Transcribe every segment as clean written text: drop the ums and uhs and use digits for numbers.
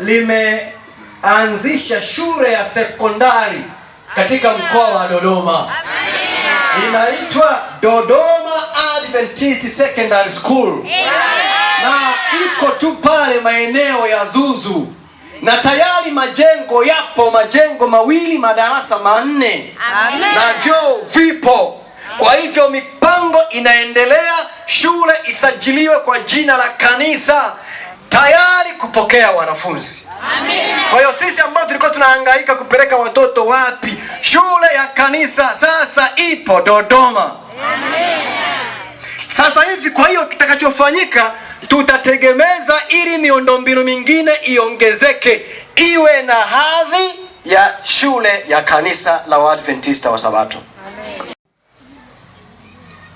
Limeanzisha shule ya sekondari katika mkoa wa Dodoma. Inaitwa Dodoma Adventist Secondary School. Na iko tu pale maeneo ya Zuzu. Na tayari majengo yapo, majengo mawili, madarasa 4. Na vyoo vipo. Kwa hivyo mipango inaendelea, shule isajiliwe kwa jina la kanisa, tayari kupokea wanafunzi. Amina. Kwa hiyo sisi ambao tulikuwa tunahangaika kupeleka watoto wapi, shule ya kanisa sasa ipo Dodoma. Amina. Sasa hivi, kwa hiyo kitakachofanyika, tutategemeza ili miundombinu mingine iongezeke, iwe na hadhi ya shule ya kanisa la Waadventista wa Sabato. Amen.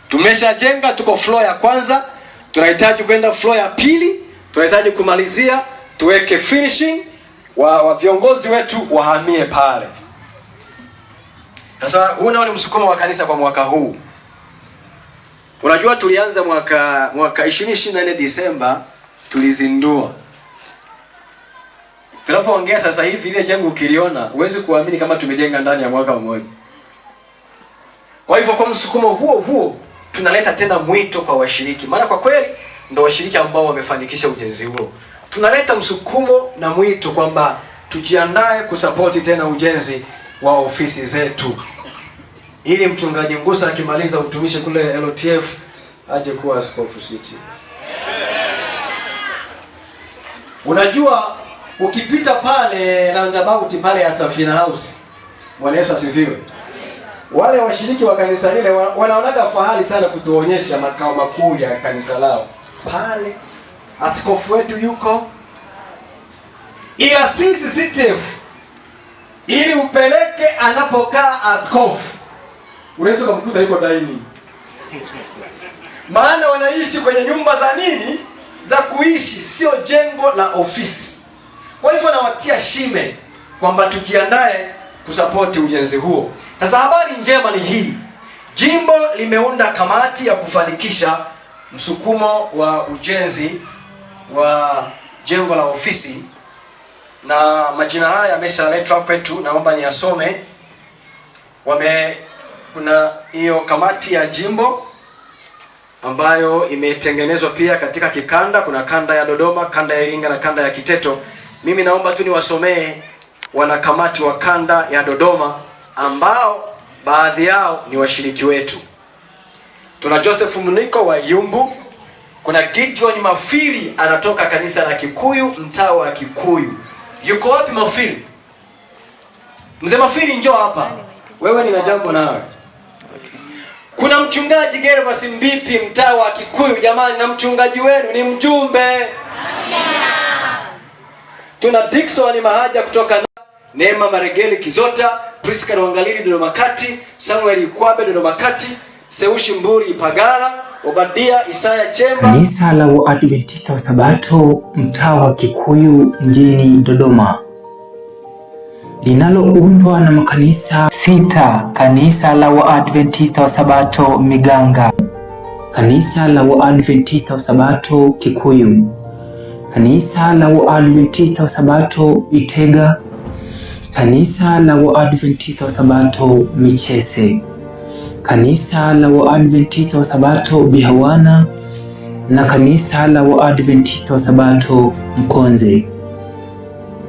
Tumeshajenga, tuko floor ya kwanza, tunahitaji kwenda floor ya pili, tunahitaji kumalizia, tuweke finishing, wa viongozi wetu wahamie pale. Sasa huu nao ni msukumo wa kanisa kwa mwaka huu. Unajua tulianza mwaka 2024 Disemba tulizindua. Tunapoongea sasa hivi ile jengo ukiliona huwezi kuamini kama tumejenga ndani ya mwaka mmoja. Kwa hivyo kwa msukumo huo huo tunaleta tena mwito kwa washiriki. Maana kwa kweli ndo washiriki ambao wamefanikisha ujenzi huo. Tunaleta msukumo na mwito kwamba tujiandae kusapoti tena ujenzi wa ofisi zetu, ili mchungaji Ngusa akimaliza utumishi kule LTF aje kuwa askofu City. Unajua ukipita pale roundabout pale ya Safina House, Bwana Yesu asifiwe. Wale washiriki wa kanisa lile wanaonaga fahari sana kutuonyesha makao makuu ya kanisa lao. Pale askofu wetu yuko. Ila sisi CTF, ili upeleke anapokaa askofu, unaweza kumkuta yuko dining. Maana wanaishi kwenye nyumba za nini? Za kuishi, sio jengo la ofisi. Kwa hivyo nawatia shime kwamba tujiandae kusapoti ujenzi huo. Sasa habari njema ni hii. Jimbo limeunda kamati ya kufanikisha msukumo wa ujenzi wa jengo la ofisi, na majina haya yameshaletwa kwetu, naomba niyasome. Kuna hiyo kamati ya jimbo ambayo imetengenezwa pia katika kikanda. Kuna kanda ya Dodoma, kanda ya Iringa na kanda ya Kiteto. Mimi naomba tu niwasomee wanakamati wa kanda ya Dodoma ambao baadhi yao ni washiriki wetu. Tuna Joseph Mniko wa Iyumbu, kuna Gideon Mafili anatoka kanisa la Kikuyu, mtaa wa Kikuyu. Yuko wapi Mafili? Mzee Mafili njoo hapa. Wewe nina jambo nawe. Kuna mchungaji Gervas Mbipi mtaa wa Kikuyu, jamani, na mchungaji wenu ni mjumbe. Amina. Tuna Dickson Mahaja kutoka Neema Maregeli Kizota, Priska Rwangalili Dodoma Kati, Samuel Ikwabe Dodoma Kati, Seushi Mburi Ipagala, Obadia Isaya Chemba. Kanisa la Waadventista wa Sabato mtaa wa Kikuyu mjini Dodoma, linaloundwa na makanisa 6: Kanisa la Waadventista wa Sabato Miganga, Kanisa la Waadventista wa Sabato Kikuyu, Kanisa la Waadventista wa Sabato Itega, Kanisa la Waadventista wa Sabato Michese, Kanisa la Waadventista wa Sabato Bihawana na Kanisa la Waadventista wa Sabato Mkonze.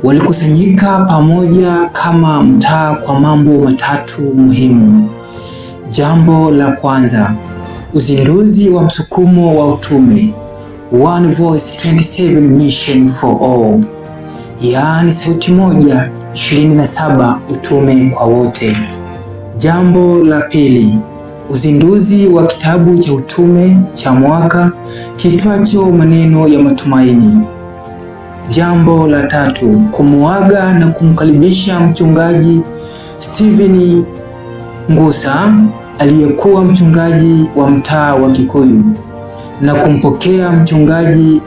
Walikusanyika pamoja kama mtaa kwa mambo matatu muhimu. Jambo la kwanza, uzinduzi wa msukumo wa utume One Voice 27 Mission for All, yaani sauti moja 27 utume kwa wote. Jambo la pili, uzinduzi wa kitabu cha utume cha mwaka kiitwacho Maneno ya Matumaini. Jambo la tatu, kumuaga na kumkaribisha mchungaji Steven Ngusa aliyekuwa mchungaji wa mtaa wa Kikuyu na kumpokea mchungaji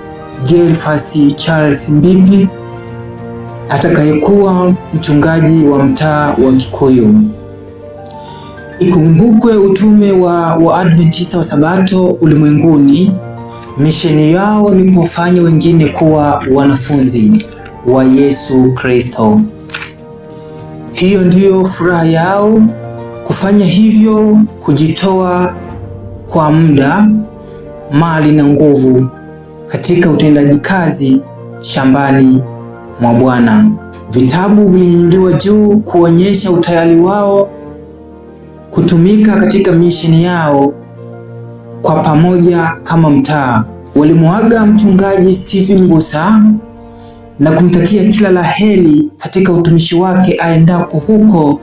Gervas Charles Mbipi atakayekuwa mchungaji wa mtaa wa Kikuyu. Ikumbukwe utume wa Waadventista wa Sabato ulimwenguni, misheni yao ni kuwafanya wengine kuwa wanafunzi. wa Yesu Kristo. Hiyo ndiyo furaha yao. Kufanya hivyo, kujitoa kwa muda, mali na nguvu katika utendaji kazi shambani mwa Bwana. Vitabu vilinyanyuliwa juu kuonyesha utayari wao kutumika katika misheni yao kwa pamoja kama mtaa. Walimuaga Mchungaji Stephen Ngusa na kumtakia kila la heri katika utumishi wake aendako huko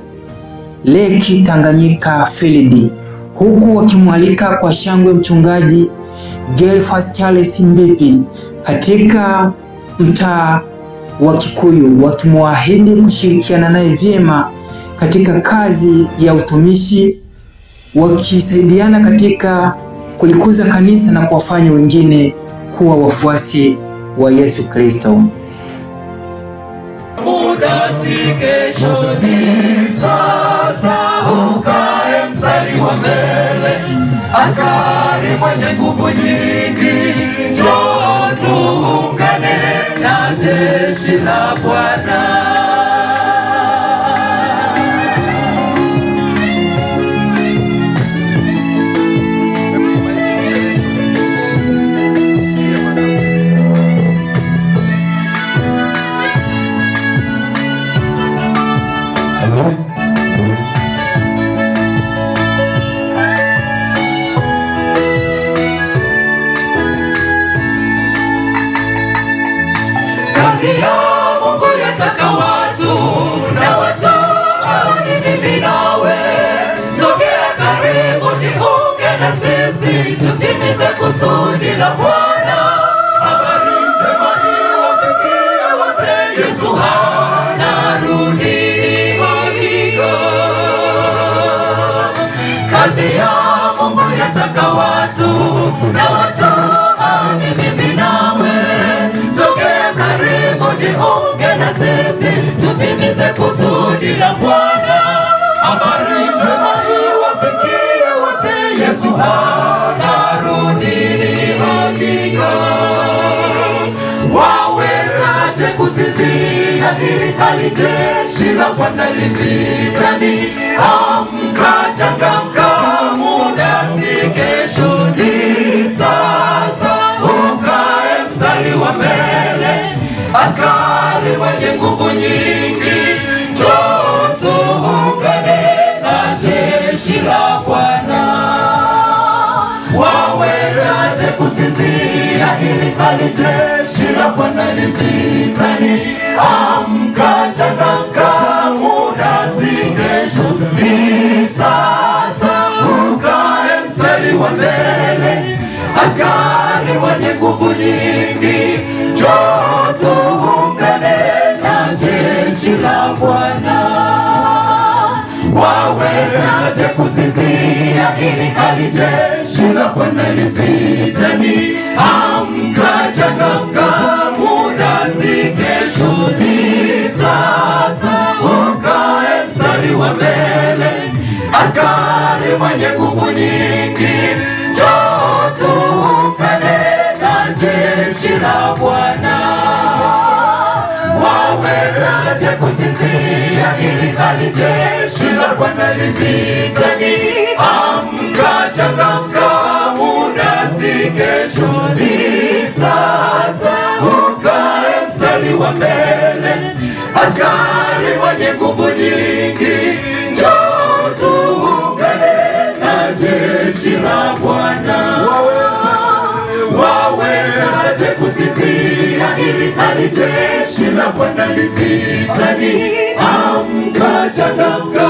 Lake Tanganyika Field, huku wakimwalika kwa shangwe Mchungaji Gelfas Charles Mbipi katika mtaa wa Kikuyu, wakimwahidi kushirikiana naye vyema katika kazi ya utumishi, wakisaidiana katika kulikuza kanisa na kuwafanya wengine kuwa wafuasi wa Yesu Kristo. Muda si kesho, ni sasa. Ukae mstari wa mbele, askari mwenye nguvu nyingi, njoo tuungane na jeshi la Bwana. Kazi ya Mungu yataka watu na watu hao ni mimi nawe. Sogea karibu, jiunge na sisi, tutimize kusudi la Bwana. Habari njema iwafikie wote, Yesu anarudi hakika. Kazi ya Mungu yataka watu na watu hao ni mimi nawe. Sogea karibu, jiunge na sisi, tutimize kusudi la Bwana. Habari njema iwafikie wote, Yesu anarudi hakika. Wawezaje kusinzia ili hali jeshi la Bwana li vitani? Amka, changamka, muda si kesho, ni sasa. Ukae mstari wa mbele, askari wenye nguvu nyingi, njoo tuungane na jeshi la Bwana. Wawezaje kusinzia ili hali jeshi la Bwana li vitani? Amka, changamka, muda si kesho, ni sasa. Ukae mstari wa mbele, askari wenye nguvu nyingi, njoo tuungane na jeshi la Bwana. Wawezaje kusinzia ili hali jeshi la Bwana li vitani? Amka, changamka, muda si kesho, ni sasa. Ukae mstari wa mbele, askari mwenye nguvu nyingi, njoo tuungane na jeshi la Bwana. Wawezaje kusinzia ili hali jeshi la Bwana li vitani? Amka, changamka, muda si kesho, ni sasa. Ukae mstari wa mbele, askari mwenye nguvu nyingi, njoo tuungane na jeshi la Bwana. Wawezaje kusinzia ili hali jeshi la Bwana li vitani? Amka, changamka,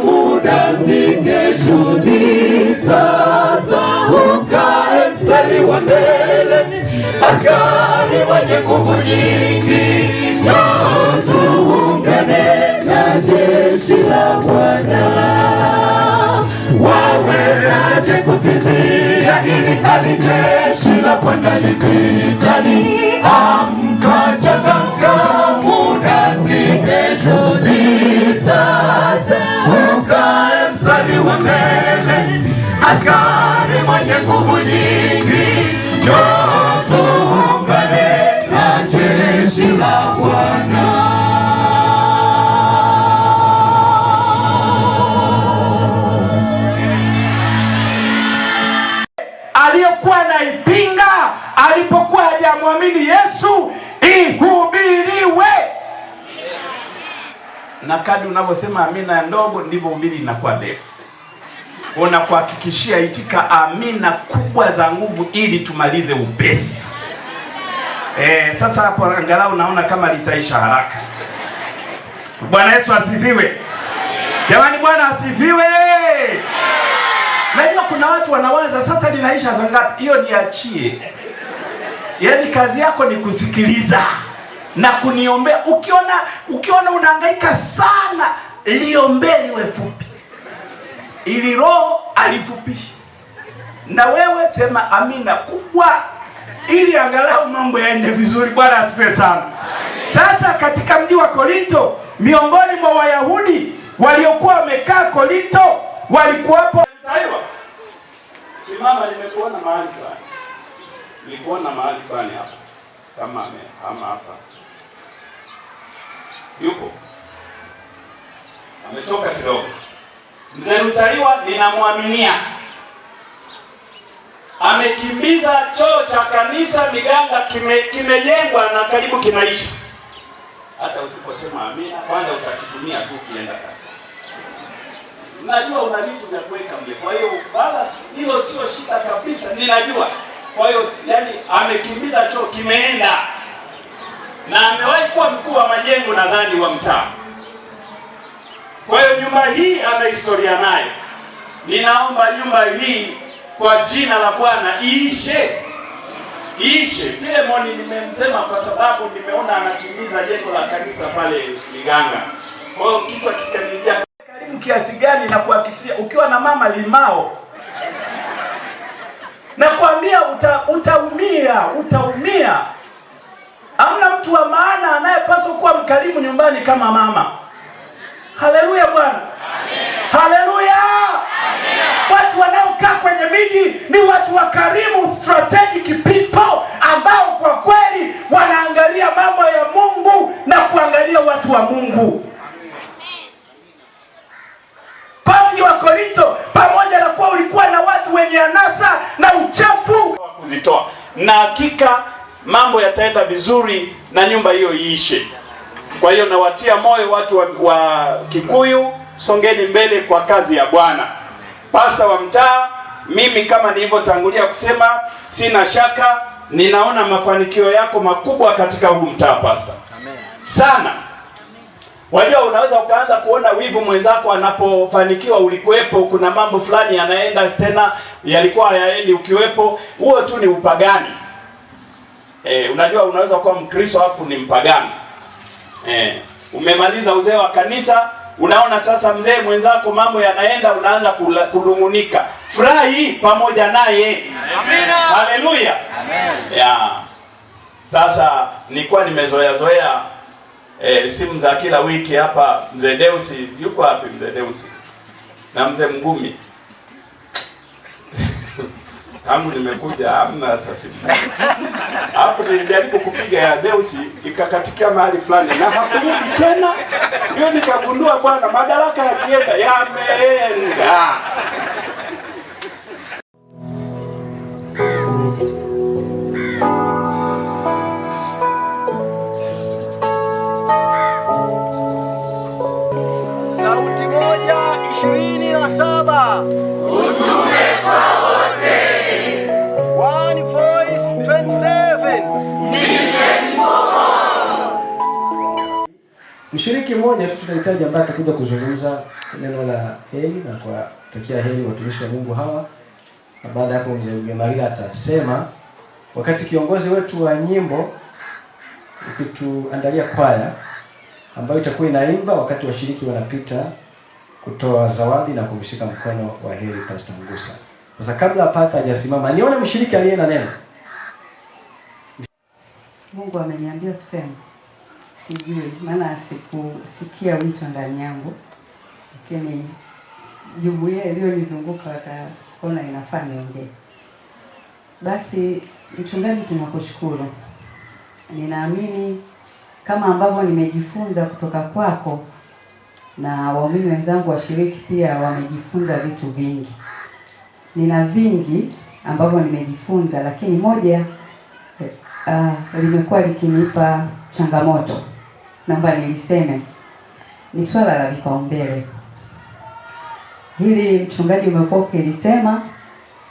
muda si kesho, ni sasa. Ukae mstari wa mbele, askari wenye nguvu nyingi, njoo tuungane na jeshi la Bwana. Wawezaje kusinzia ili hali jeshi la Bwana li vitani? Amka, changamka, muda si kesho, ni sasa. Ukae mstari wa mbele, askari mwenye nguvu nyingi, njoo tuungane na jeshi la Bwana. Unavyosema amina ndogo ndivyo ubiri inakuwa ndefu. Unakuhakikishia itika amina kubwa za nguvu ili tumalize upesi. Sasa hapo angalau naona kama litaisha haraka. Bwana Yesu asifiwe. Jamani, Bwana asifiwe. Najua kuna watu wanawaza sasa linaisha saa ngapi? Hiyo niachie. Yaani kazi yako ni kusikiliza na kuniombea. Ukiona unahangaika sana, liombee liwe fupi, ili Roho alifupishe. Na wewe sema amina kubwa ili angalau mambo yaende vizuri. Bwana asifiwe sana. Sasa katika mji wa Korinto, miongoni mwa Wayahudi waliokuwa wamekaa Korinto walikuwapo. Simama, nimekuona mahali fulani. Nilikuona mahali fulani hapa. Kama amehama hapa. Yupo. Ametoka kidogo. Mzee Rutaiwa ninamwaminia. Amekimbiza choo cha kanisa Miganga, kimejengwa na karibu kinaisha. Hata usiposema amina, kwanza utakitumia tu ukienda kazi. Najua una vitu vya kuweka mle. Kwa hiyo balance hilo sio shida kabisa, ninajua. Kwa hiyo yani amekimbiza choo kimeenda. Na amewahi kuwa mkuu wa majengo nadhani wa mtaa. Kwa hiyo nyumba hii ana historia nayo. Ninaomba nyumba hii kwa jina la Bwana iishe. Iishe. Filemoni nimemsema kwa sababu nimeona anakimbiza jengo la kanisa pale Miganga. Kwa hiyo kichwa kikanijia karibu kiasi gani na kuhakikishia ukiwa na mama limao. Nakwambia utaumia, utaumia. Hamna mtu wa maana anayepaswa kuwa mkarimu nyumbani kama mama. Haleluya Bwana. Haleluya. Watu wanaokaa kwenye miji ni watu wakarimu, strategic people ambao kwa kweli wanaangalia mambo ya Mungu na kuangalia watu wa Mungu. Kwa mji wa Korinto, pamoja na kuwa ulikuwa na watu wenye anasa na uchafu kuzitoa, na hakika mambo yataenda vizuri na nyumba hiyo iishe. Kwa hiyo nawatia moyo watu wa Kikuyu, songeni mbele kwa kazi ya Bwana. Pasta wa mtaa, mimi kama nilivyotangulia kusema, sina shaka ninaona mafanikio yako makubwa katika huu mtaa pasta. Amen. Sana. Wajua unaweza ukaanza kuona wivu mwenzako anapofanikiwa, ulikuwepo, kuna mambo fulani yanaenda tena yalikuwa hayaendi ukiwepo. Huo tu ni upagani. Unajua unaweza kuwa Mkristo afu ni mpagani. Umemaliza uzee wa kanisa, unaona sasa mzee mwenzako mambo yanaenda, unaanza kunungunika. Furahi pamoja naye. Amina. Haleluya. Amen. Ya. Sasa nilikuwa nimezoea zoea simu za kila wiki hapa. Mzee Deusi yuko wapi? Mzee Deusi na mzee Mgumi. Tangu nimekuja hamna hata simu. Alafu nilijaribu kupiga ya Deusi ikakatikia mahali fulani na hakurudi tena. Ndio nikagundua bwana madaraka yakienda yameenda. Sauti moja 27. Utume kwa wote. One voice 27. Mission for all. Mshiriki mmoja tu tutahitaji ambaye atakuja kuzungumza neno la heri na kuwatakia heri watumishi wa Mungu hawa. Na baada ya hapo mzee Maria atasema, wakati kiongozi wetu wa nyimbo ukituandalia kwaya ambayo itakuwa inaimba wakati washiriki wanapita kutoa zawadi na kumshika mkono wa heri Pastor Ngusa. Sasa kabla pastor hajasimama, nione mshiriki aliye na neno. Mungu ameniambia kusema, sijui maana sikusikia wito ndani yangu, lakini jumuiya iliyonizunguka wakaona inafaa niongee. Basi mchungaji, tunakushukuru. Ninaamini kama ambavyo nimejifunza kutoka kwako na waumini wenzangu washiriki pia wamejifunza vitu vingi. Nina vingi ambavyo nimejifunza, lakini moja limekuwa likinipa changamoto. Naomba niliseme. Ni swala la vipaumbele. Hili mchungaji umekuwa ukilisema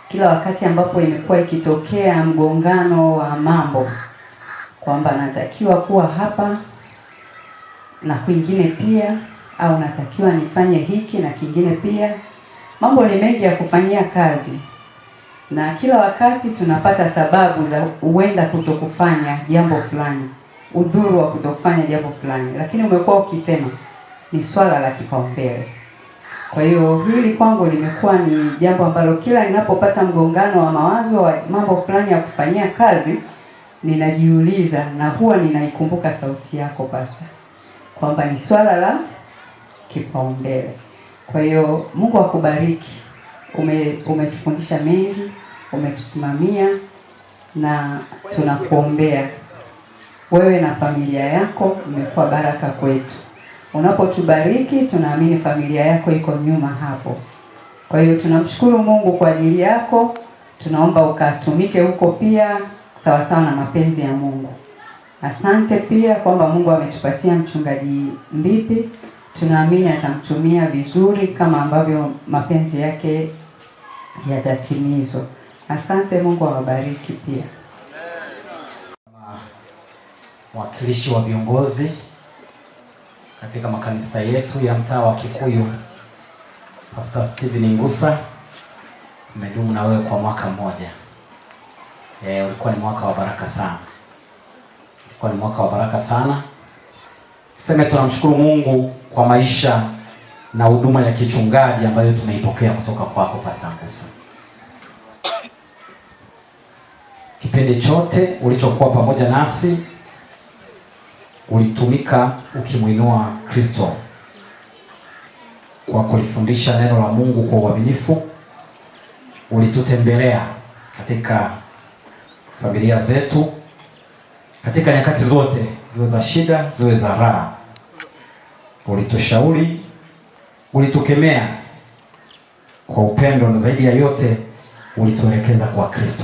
kila wakati ambapo imekuwa ikitokea mgongano wa mambo, kwamba natakiwa kuwa hapa na kwingine pia, au natakiwa nifanye hiki na kingine pia. Mambo ni mengi ya kufanyia kazi, na kila wakati tunapata sababu za huenda kutokufanya jambo fulani, udhuru wa kutokufanya jambo fulani, lakini umekuwa ukisema ni swala la kipaumbele. Kwa hiyo hili kwangu limekuwa ni jambo ambalo kila ninapopata mgongano wa mawazo wa mambo fulani ya kufanyia kazi, ninajiuliza na huwa ninaikumbuka sauti yako Pastor, kwamba ni swala la kipaumbele. Kwa hiyo Mungu akubariki. Umetufundisha mengi, umetusimamia na tunakuombea. Wewe na familia yako mmekuwa baraka kwetu. Unapotubariki tunaamini familia yako iko nyuma hapo. Kwa hiyo tunamshukuru Mungu kwa ajili yako. Tunaomba ukatumike huko pia sawa sawa na mapenzi ya Mungu. Asante pia kwamba Mungu ametupatia mchungaji Mbipi. Tunaamini atamtumia vizuri kama ambavyo mapenzi yake yatatimizwa. Asante, Mungu awabariki pia. Mwakilishi wa viongozi katika makanisa yetu ya mtaa wa Kikuyu, Pastor Steven Ngusa, tumedumu na wewe kwa mwaka mmoja. Ulikuwa ni mwaka wa baraka sana. Ulikuwa ni mwaka wa baraka sana. Sema tunamshukuru Mungu kwa maisha na huduma ya kichungaji ambayo tumeipokea kutoka kwako Pastor Ngusa. Kipindi chote ulichokuwa pamoja nasi ulitumika ukimuinua Kristo kwa kulifundisha neno la Mungu kwa uaminifu. Ulitutembelea katika familia zetu katika nyakati zote, ziwe za shida, ziwe za raha. Ulitushauri, ulitukemea kwa upendo, na zaidi ya yote ulituelekeza kwa Kristo.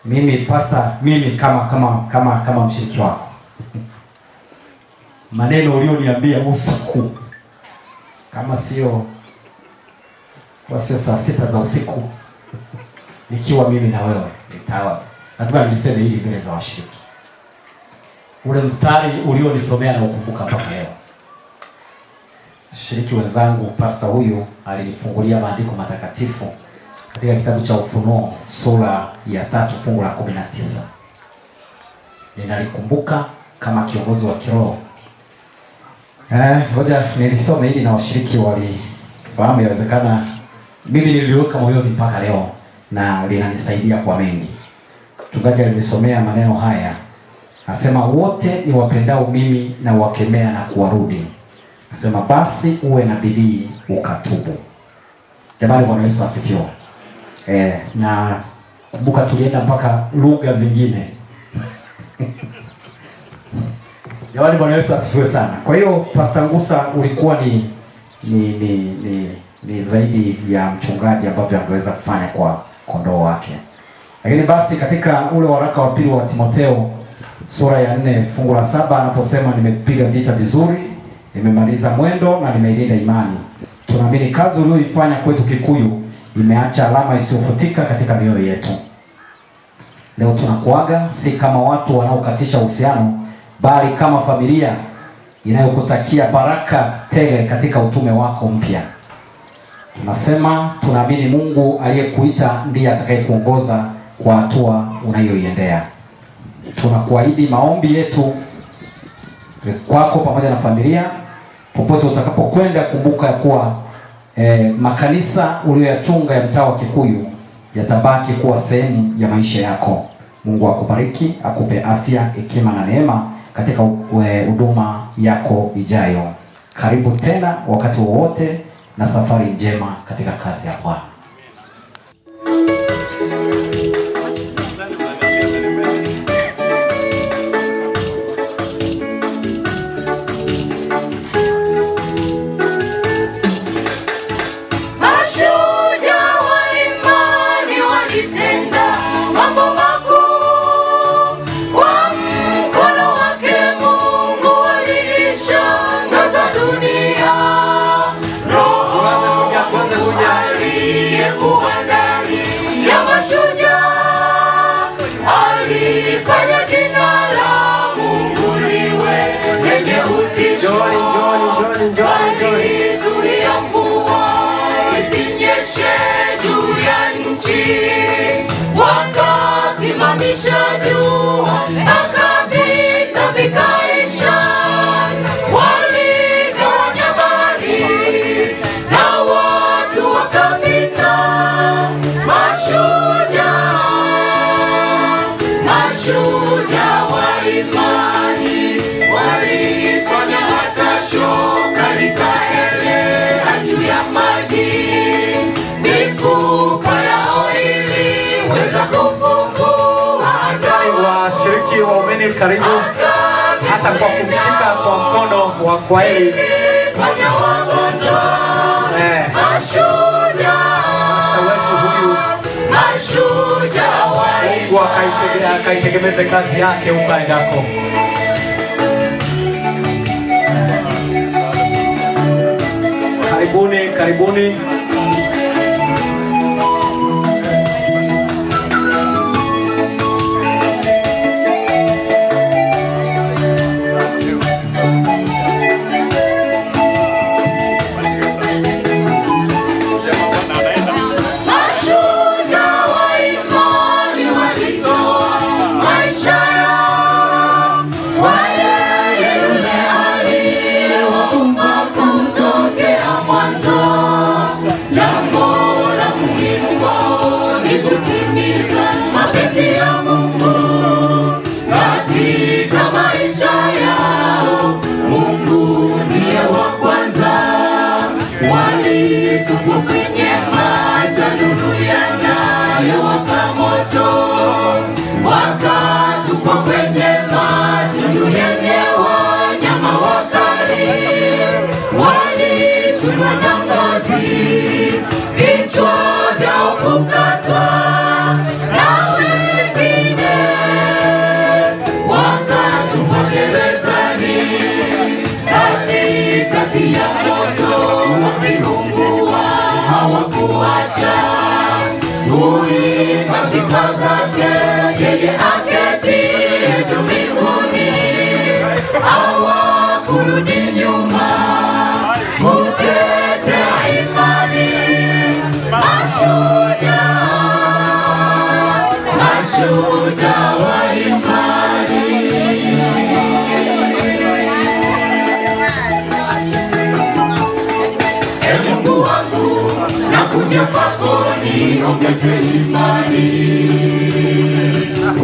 Mimi pastor, mimi kama mshiriki wako, maneno ulioniambia usiku, kama sio saa 6 za usiku, nikiwa mimi na wewe, nitawa lazima niliseme hili mbele za washiriki. Ule mstari ulionisomea na ukumbuka mpaka leo. Shiriki wenzangu, pastor huyu alinifungulia maandiko matakatifu katika kitabu cha Ufunuo sura ya 3 fungu la 19. Ninalikumbuka kama kiongozi wa kiroho. Ngoja nilisome hili na washiriki walifahamu. Yawezekana mimi niliweka moyoni mpaka leo na linanisaidia kwa mengi. Mchungaji alinisomea maneno haya. Anasema, wote ni wapendao mimi na wakemea na kuwarudi. Anasema basi uwe na bidii ukatubu. Jamani, Bwana Yesu asifiwe. Na kumbuka tulienda mpaka lugha zingine. Jamani, Bwana Yesu asifiwe sana. Kwa hiyo Pastor Ngusa ulikuwa ni zaidi ya mchungaji ambavyo angeweza kufanya kwa kondoo wake. Lakini basi katika ule waraka wa pili wa Timotheo sura ya 4 fungu la 7 anaposema, nimepiga vita vizuri, nimemaliza mwendo na nimeilinda imani. Tunaamini kazi uliyoifanya kwetu Kikuyu imeacha alama isiyofutika katika mioyo yetu. Leo tunakuaga si kama watu wanaokatisha uhusiano, bali kama familia inayokutakia baraka tele katika utume wako mpya. Tunasema tunaamini Mungu aliyekuita ndiye atakayekuongoza kwa hatua unayoiendea. Tunakuahidi maombi yetu kwako pamoja na familia popote utakapokwenda. Kumbuka kuwa makanisa uliyoyachunga ya mtaa wa Kikuyu yatabaki kuwa sehemu ya maisha yako. Mungu akubariki, akupe afya, hekima na neema katika huduma yako ijayo. Karibu tena wakati wowote na safari njema katika kazi ya Bwana. Mkono wake Mungu alilisha. Karibu hata kwa kumshika kwa mkono wa kwaheri. Pastor wetu huyu, Mungu akaitegemeze kazi yake huko aendako. Karibuni, karibuni. Mashujaa wa imani walitoa maisha yao kwa yeye yule aliyewaumba kutokea mwanzo. Jambo la muhimu kwao ni kutimiza mapenzi ya Mungu katika maisha yao. Mungu ndiye wa kwanza, walitupwa kwenye matanuru yanayowaka moto, wakatupwa kwenye matundu yenye wanyama wakali, walichunwa na ngozi, vichwa vyao kukatwa na wengine wakatupwa gerezani katikati ya moto wakiungua, hawakuacha kuimba sifa zake, yeye aketie juu mbinguni, hawakurudi nyuma kutetea imani. Mashujaa, mashujaa wa imani. E Mungu wangu, nakuja kwako, niongeze imani,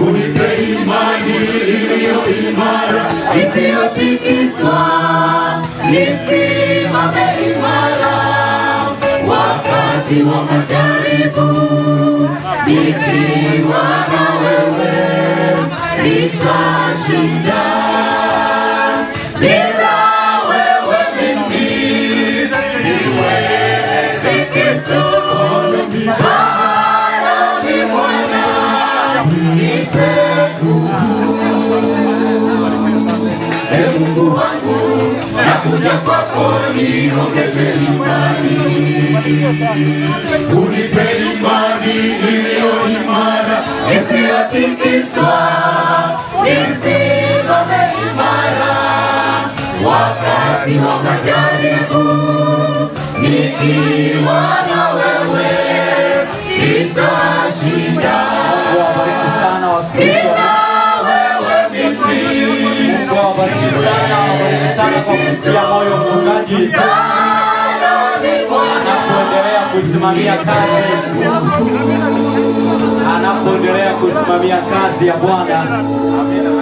unipe imani iliyo imara, isiyotikiswa, nisimame imara wakati wa majaribu, nikiwa na wewe nitashinda. Bila wewe mimi siwezi kitu. Bwana ni Bwana, nipe nguvu. E Mungu wangu, nakuja kwako, niongeze imani, unipe imani iliyo imara, isiyotikiswa, nisimame imara wakati wa majaribu, nikiwa na wewe nitashinda. Mungu awabariki sana watumishi wa Bila wewe mimi Mungu awabariki sana kwa kumtia moyo mchungaji anapoendelea kuisimamia kazi, anapoendelea kuisimamia kazi ya Bwana.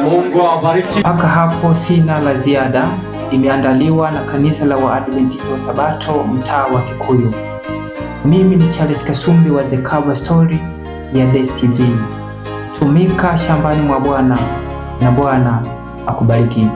Mungu awabariki. Mpaka hapo sina la ziada. Imeandaliwa na Kanisa la Waadventista wa Sabato, mtaa wa Kikuyu. Mimi ni Charles Kasumbi wa The Cover Story ya DES TV. Tumika shambani mwa Bwana na Bwana akubariki.